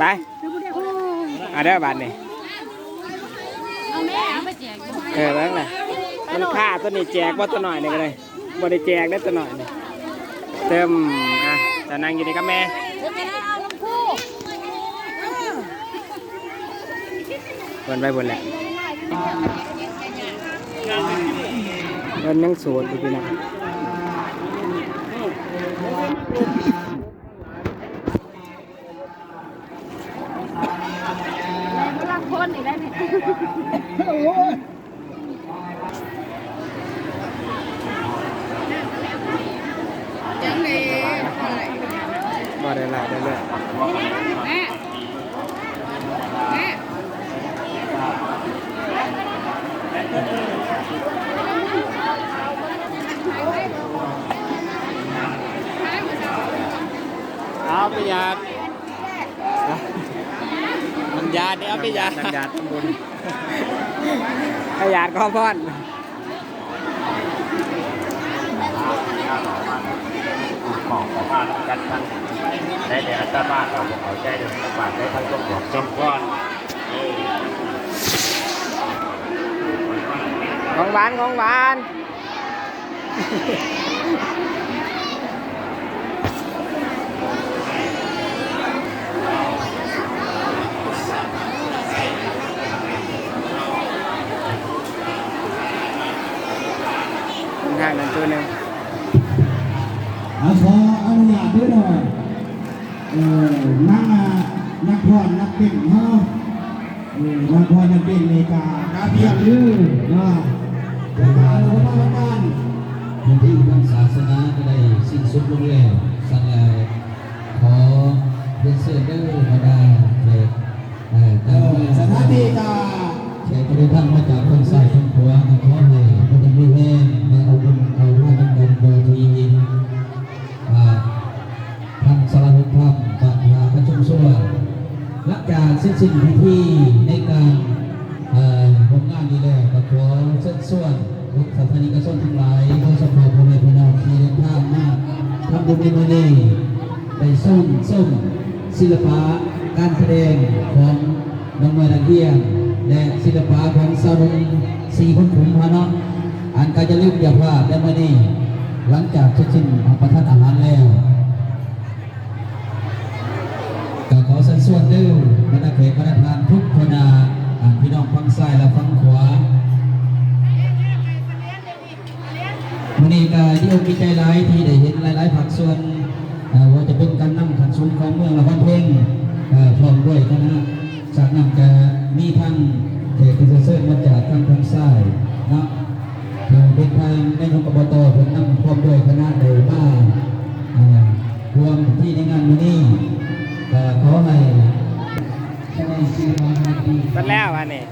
ໄປ ເອົາເດີບາດນີ້ ເອີ ເບິ່ງລະ ມັນຄ່າຕົວນີ້ແຈກບໍ່ ຕົວນ້ອຍນີ້ກໍໄດ້ ບໍ່ໄດ້ແຈກເດ້ຕົວນ້ອຍນີ້ ເຕີມ ອ່ະ ຈະນັ່ງຢູ່ນີ້ກັບແມ່ ເພິ່ນໄປພຸ້ນແຫຼະ ເພິ່ນຍັງໂສດຢູ່ພີ່ນ້ອງ. ບໍ່ໄດ້ຫຼາຍ ໄດ້ເລື້ອຍ. ເອົາໄປຢາດ ມັນຢາດເດ້ ເອົາໄປຢາດ ຢາດທຳບຸນ ໄປຢາດຂໍພອນ. ໄດ້ແຕ່ອາດຕະມາກໍບໍ່ເຂົ້າໃຈເລື່ອງສະບາດໃນທາງສົມບວກສົມພອນ ຂອງຫວານ ຂອງຫວານ. ທາງນັ້ນໂຕໜຶ່ງ ອ່າ ຂໍອະນຸຍາດເດີເນາະ ເອີ ນາງ ອ່າ ນັກຟ້ອນນັກເຕັ້ນເຮົາ ເອີ ນາງຟ້ອນນັກເຕັ້ນນີ້ກະກະພຽບເດີເນາະ ຈາກການປະກອບການ ພິທີທາງສາສະໜາກໍໄດ້ສິ້ນສຸດລົງແລ້ວ ຊັ້ນແລ້ວ ຂໍຮຽນເຊີນເດີບັນດາແຂກ ເອີ ເອີ ສະຖານທີ່ກະ ແຂກທີ່ເດີນທາງມາຈາກຝັ່ງຊ້າຍຝັ່ງຂວາ ກໍຂໍໃຫ້ຢູ່ດີມີແຮງ ແລະ ເອົາບຸນເອົາທານນຳກັນໂດຍທີ່ ອ່າ ທາງສາລາໂຮມທຳ ບ້ານທ່າປະຊຸມຊົວ ຫຼັງຈາກເສັດສິ້ນພິທີໃນການ ເອີ ຮ່ວມງານນີ້ແລ້ວ ກໍຂໍເຊີນຊວນສາທາລະນິກະຊົນທັງຫຼາຍ ໂດຍສະເພາະພໍ່ແມ່ພີ່ນ້ອງທີ່ເດີນທາງມາທຳບຸນໃນມື້ນີ້ ໄດ້ຊົມ ຊົມສິລະປະການສະແດງຂອງນ້ອງນ້ອຍນັກຮຽນ ແລະ ສິລະປະຂອງຊາວໜຸ່ມສີຄົນຂຸມເຮົາເນາະ ອັນກໍຢ່າລືມຢ່າພາດໃນມື້ນີ້ ຫຼັງຈາກເສັດສິ້ນຮັບປະທານອາຫານແລ້ວ ກໍຂໍເຊີນຊວນເດີ ບັນດາແຂກບັນດາທ່ານທຸກຄົນນະ ອ່າ ພີ່ນ້ອງຝັ່ງຊ້າຍ ແລະ ຝັ່ງຂວາ. ມື້ນີ້ກໍດີອົກດີໃຈຫຼາຍທີ່ໄດ້ເຫັນຫຼາຍໆພາກສ່ວນ ເອີ ບໍ່ວ່າຈະເປັນການນຳຂັ້ນສູງຂອງເມືອງລະຄອນເພັງ ເອີ ພ້ອມດ້ວຍຄະນະ ຈາກນັ້ນກະມີທັງແຂກທີ່ເຊີນມາຈາກທາງຝັ່ງຊ້າຍເນາະ ເອີ ເປັນທາງນາຍົກ ອບຕ ເພິ່ນນຳພ້ອມດ້ວຍຄະນະໄດ້ມາ ເອີ ຮ່ວມພິທີໃນງານມື້ນີ້ ກໍຂໍໃຫ້ ເບິດແລ້ວອັນນີ້.